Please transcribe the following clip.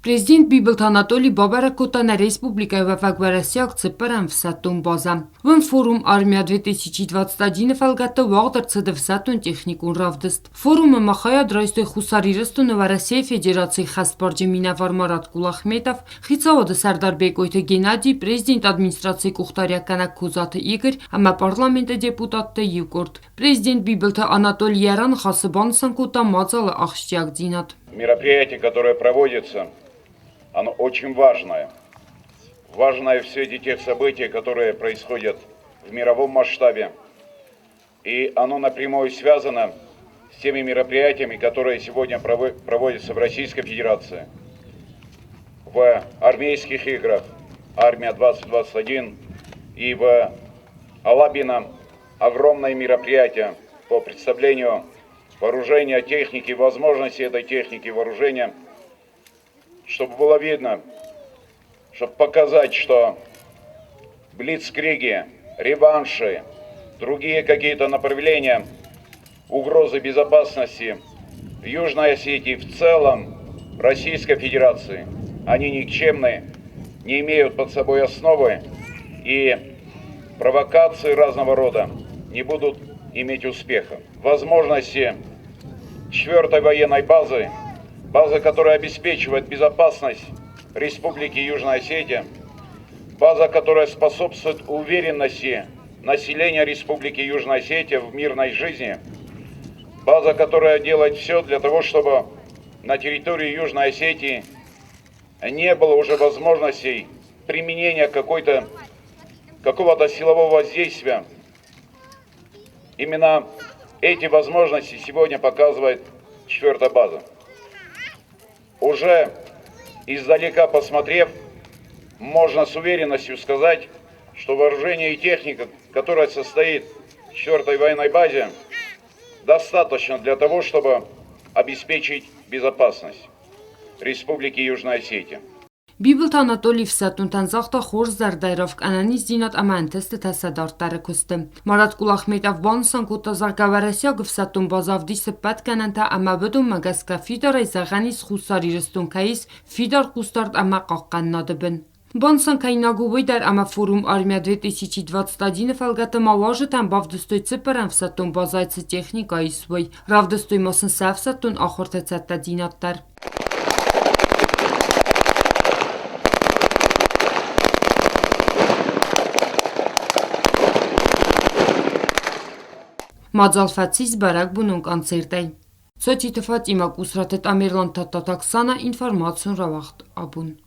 Президент Бибылты Анатоли бабӕрӕг кодта нӕ республикӕйы уӕвӕг уӕрӕсейаг цыппӕрӕм ӕфсӕддон базӕ. Уым форум «Армия-2021»-ы фӕлгӕтты уагъд ӕрцыд ӕфсӕддон-техникон равдыст. Форумы ма хайад райстой Хуссар Ирыстоны Уӕрӕсейы Федерацийы хӕстбарджын минӕвар Марат Кулахметов, Хицауады сӕрдар Бекъойты Геннадий, президент администрацийы къухдариуӕггӕнӕг Козаты Игорь ӕмӕ парламенты депутатты иу къорд. Президент Бибылты Анатолий йӕ раныхасы банысан кодта мадзалы ахсджиагдзинад. Мероприятие, которое проводится, оно очень важное. Важное в свете тех событий, которые происходят в мировом масштабе. И оно напрямую связано с теми мероприятиями, которые сегодня проводятся в Российской Федерации, в армейских играх «Армия-2021» и в Алабино огромное мероприятие по представлению вооружения, техники, возможности этой техники, вооружения, чтобы было видно, чтобы показать, что блицкриги, реванши, другие какие-то направления угрозы безопасности в Южной Осетии в целом Российской Федерации, они никчемны, не имеют под собой основы и провокации разного рода не будут иметь успеха. Возможности четвертой военной базы, базы, которая обеспечивает безопасность Республики Южная Осетия, база, которая способствует уверенности населения Республики Южная Осетия в мирной жизни, база, которая делает все для того, чтобы на территории Южной Осетии не было уже возможностей применения какой-то, какого-то силового воздействия. Именно эти возможности сегодня показывает четвертая база. Уже издалека посмотрев, можно с уверенностью сказать, что вооружение и техника, которая состоит в четвертой военной базе, достаточно для того, чтобы обеспечить безопасность Республики Южная Осетия. Бибылты Анатоли ӕфсӕддонтӕн загъта хорз зӕрдӕйы ӕнӕниздзинад ӕмӕ ӕнтыстытӕ сӕ дарддӕры куысты. Марат Кулахметов банысан кодта, зӕгъгӕ, уӕрӕсейаг ӕфсӕддон базӕ ӕвдисы ӕппӕт гӕнӕнтӕ ӕмӕ уыдонмӕ гӕсгӕ фидарӕй зӕгъӕн ис Хуссар Ирыстон кӕй ис фидар хъусдард ӕмӕ хъахъхъӕнынады бын. Банысан кӕнинаг у уый дӕр, ӕмӕ форум «Армия-2021»-ы фӕлгӕты ма уазджытӕн бавдыстой цыппӕрӕм ӕфсӕддон базӕйы цы техникӕ ис, уый. Равдыстой ма сын сӕ ӕфсӕддон ахуырты цӕттӕдзинад дӕр. Мадзал фӕцис бӕрӕгбонон концертӕй. Сотиты Фатимӕ, Къусраты Тамерлан, Тадтаты Оксана, информацион рауагъд абон.